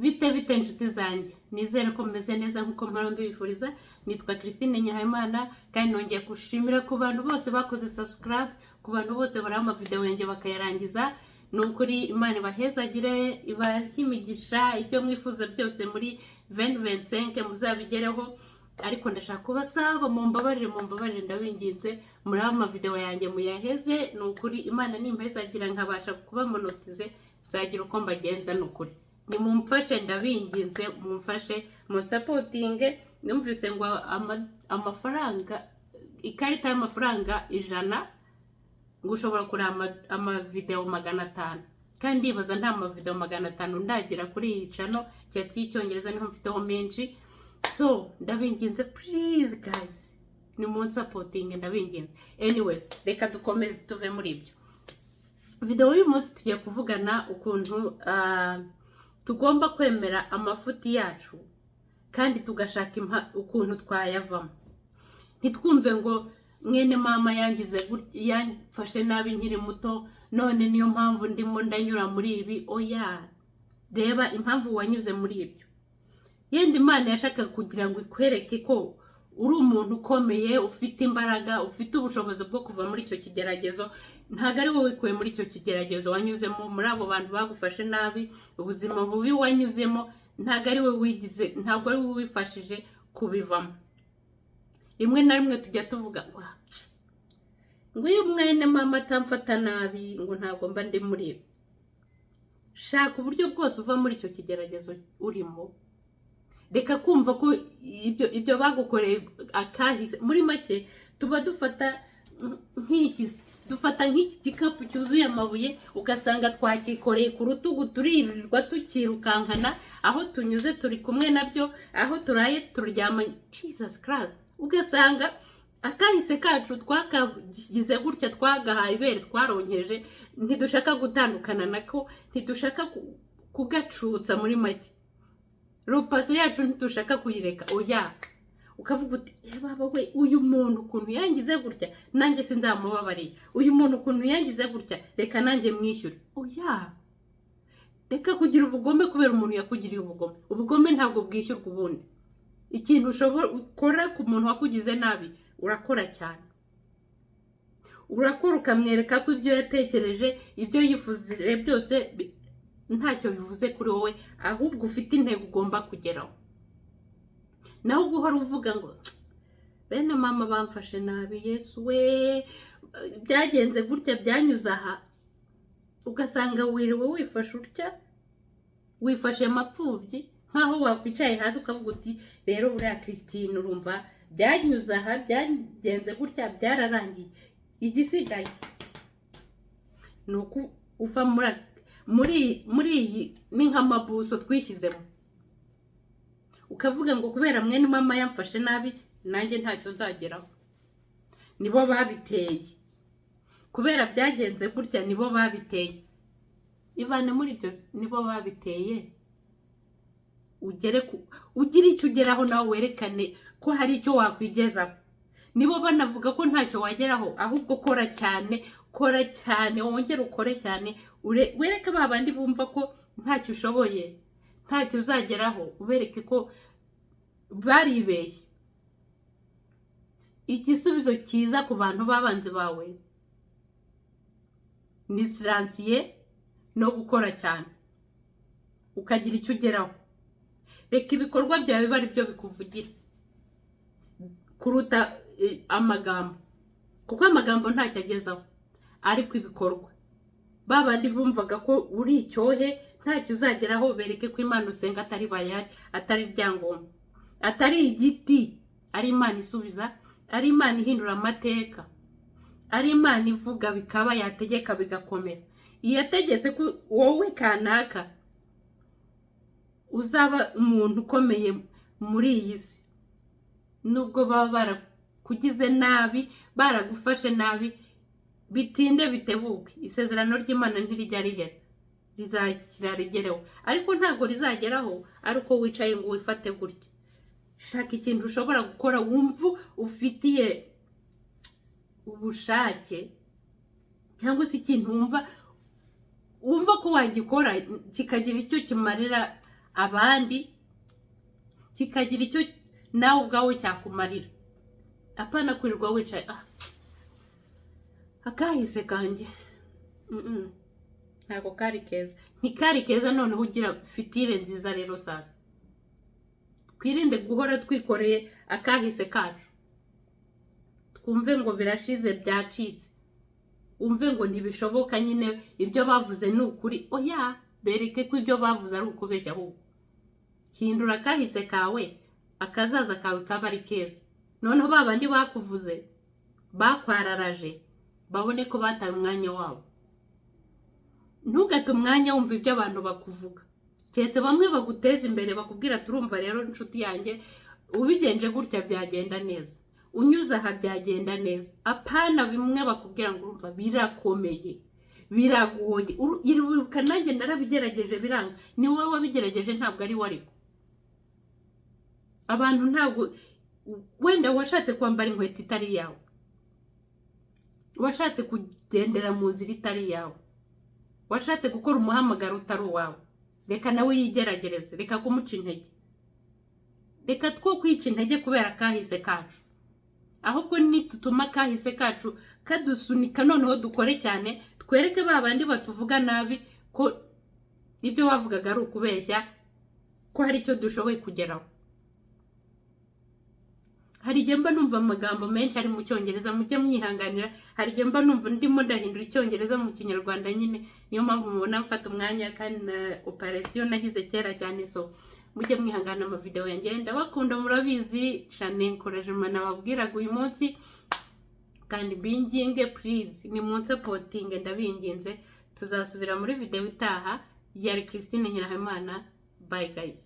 Bite bite, inshuti zanjye? Nizere ko mumeze neza nk'uko mpora mbibifuriza. Nitwa Christine Nyahimana, kandi nongeye gushimira ku bantu bose bakoze subscribe, ku bantu bose bareba amavideo yanjye bakayarangiza. Ni ukuri, Imana ibahezagire, ibahe imigisha, ibyo mwifuza byose muri 2025 muzabigereho. Ariko ndashaka kubasaba mumbabarire, mumbabarire, ndabinginze, muri amavideo yanjye muyaheze. Ni ukuri, Imana nimpezagira nkabasha kuba monetize, nzagira uko mbagenza. Ni ukuri, nimumfashe, ndabinginze, mumfashe, munsupportinge. Numvise ngo amafaranga, ikarita y'amafaranga 100, ngo ushobora kureba amavideo 500, kandi ndibaza nta mavideo 500 ndagira kuri iyi channel, keretse y'Icyongereza niho mfiteho menshi. So ndabinginze, please guys, ni munsupportinge, ndabinginze. Anyways, reka dukomeze tuve muri ibyo. Video y'uyu munsi tugiye kuvugana ukuntu tugomba kwemera amafuti yacu kandi tugashaka ukuntu twayavamo. Ntitwumve ngo mwene mama yangize gutya, yamfashe nabi nkiri muto, none niyo mpamvu ndimo ndanyura muri ibi. Oya, reba impamvu wanyuze muri ibyo. Yenda Imana yashakaga kugira ngo ikwereke ko uri umuntu ukomeye, ufite imbaraga, ufite ubushobozi bwo kuva muri icyo kigeragezo. Ntabwo ari wowe wikuye muri icyo kigeragezo wanyuzemo, muri abo bantu bagufashe nabi, ubuzima bubi wanyuzemo. Ntabwo ari wowe wigize, ntabwo ari wowe wifashije kubivamo. Rimwe na rimwe tujya tuvuga ngo "Ah, ngo iyo mwene mama atamfata nabi, ngo ntabwo mba ndi muri ibi." Shaka uburyo bwose uva muri icyo kigeragezo urimo. Reka kumva ko ibyo bagukoreye akahise. Muri make, tuba dufata nk'iki se? Dufata nk'iki gikapu cyuzuye amabuye, ugasanga twakikoreye ku rutugu, turirirwa tukirukankana, aho tunyuze turi kumwe nabyo, aho turaye turyama. Jesus Christ! Ugasanga akahise kacu twakagize gutya, twagahaye ibere, twaronkeje, ntidushaka gutandukana nako, ntidushaka kugacutsa. Muri make, le passé yacu ntidushaka kuyireka. Oya, ukavuga uti: "Eh, baba we, uyu muntu ukuntu yangize gutya, nanjye sinzamubabarira. Uyu muntu ukuntu yangize gutya, reka nanjye mwishyure." Oya, reka kugira ubugome kubera umuntu yakugiriye ubugome. Ubugome ntabwo bwishyurwa. Ubundi ikintu ushobora ukora ku muntu wakugize nabi, urakora cyane, urakora ukamwereka ko ibyo yatekereje, ibyo yifuzije byose ntacyo bivuze kuri wowe, ahubwo ufite intego ugomba kugeraho. Naho guhora uvuga ngo bene mama bamfashe nabi, Yesu we, byagenze gutya, byanyuze aha, ugasanga wiriwe wifashe utya, wifashe mapfubyi, nk'aho wakwicaye hasi ukavuga uti: "Rero buriya Christine, urumva byanyuze aha, byagenze gutya, byararangiye. Igisigaye ni uko uva muri iyi." Ni nk'amabuso twishyizemo, ukavuga ngo kubera mwene mama yamfashe nabi, nanjye ntacyo nzageraho, nibo babiteye, kubera byagenze gutya, nibo babiteye. Ivane muri ibyo "nibo babiteye", ugere ku ugire icyo ugeraho, nawe werekane ko hari icyo wakwigezaho. Nibo banavuga ko ntacyo wageraho, ahubwo kora cyane, kora cyane, wongere ukore cyane, wereke ba bandi bumva ko ntacyo ushoboye, ntacyo uzageraho, ubereke ko baribeshye. Igisubizo cyiza ku bantu b'abanzi bawe ni silence no gukora cyane ukagira icyo ugeraho. Reka ibikorwa byawe bibe ari byo bikuvugira kuruta amagambo, kuko amagambo ntacyo agezaho, ariko ibikorwa, ba bandi bumvaga ko uri icyohe, ntacyo uzageraho, bereke ko Imana usenga atari bayari, atari ibyangombwa, atari igiti, ari Imana isubiza, ari Imana ihindura amateka, ari Imana ivuga bikaba, yategeka bigakomera. Iyategetse ko wowe kanaka uzaba umuntu ukomeye muri iyi si, nubwo baba barakugize nabi, baragufashe nabi, bitinde bitebuke, isezerano ry'Imana ntirijya rihera, rizakira rigereho. Ariko ntabwo rizageraho ari uko wicaye ngo wifate gutya. Shaka ikintu ushobora gukora wumva ufitiye ubushake, cyangwa se ikintu wumva ko wagikora kikagira icyo kimarira abandi, kikagira icyo nawe ubwawe cyakumarira, apana kwirirwa wicaye, "Ah, akahise kanjye." Ntabwo kari keza, ntikari keza. Noneho ugira future nziza. Rero sasa twirinde guhora twikoreye akahise kacu, twumve ngo birashize, byacitse, wumve ngo ntibishoboka nyine, ibyo bavuze ni ukuri. Oya, bereke ko ibyo bavuze ari ukubeshya. Ahubwo hindura akahise kawe, akazaza kawe kaba ari keza. Noneho ba bandi bakuvuze, bakwararaje, babone ko bataye umwanya wabo. Ntugate umwanya wumva ibyo abantu bakuvuga, keretse bamwe baguteza imbere, bakubwira: "Turumva rero inshuti yanjye, ubigenje gutya byagenda neza, unyuze aha byagenda neza." Apana bimwe bakubwira ngo urumva birakomeye, biragoye. Iribuka nanjye narabigerageje biranga. Ni wowe wabigerageje, ntabwo ari we. Ariko abantu ntabwo wenda washatse kwambara inkweto itari iyawe, washatse kugendera mu nzira itari iyawe, washatse gukora umuhamagaro utari uwawe. Reka nawe yigeragereze, reka kumuca intege. Reka two kwica intege kubera akahise kacu, ahubwo nitutuma akahise kacu kadusunika, noneho dukore cyane, twereke ba bandi batuvuga nabi ko ibyo bavugaga ari ukubeshya, ko hari icyo dushoboye kugeraho. Hari igihe mba numva amagambo menshi ari mu Cyongereza, mujye mwihanganira. Hari igihe mba numva ndimo ndahindura Icyongereza mu Kinyarwanda nyine, niyo mpamvu mubona mfata umwanya, kandi na operation nagize kera cyane. So mujye mwihangana amavideo yanjye. Ndabakunda, murabizi cyane. Encouragement nababwiraga uyu munsi, kandi binginge, please, ni munsupportinge, ndabinginze. Tuzasubira muri video itaha. Yari Christine Nyirahabimana. Bye guys.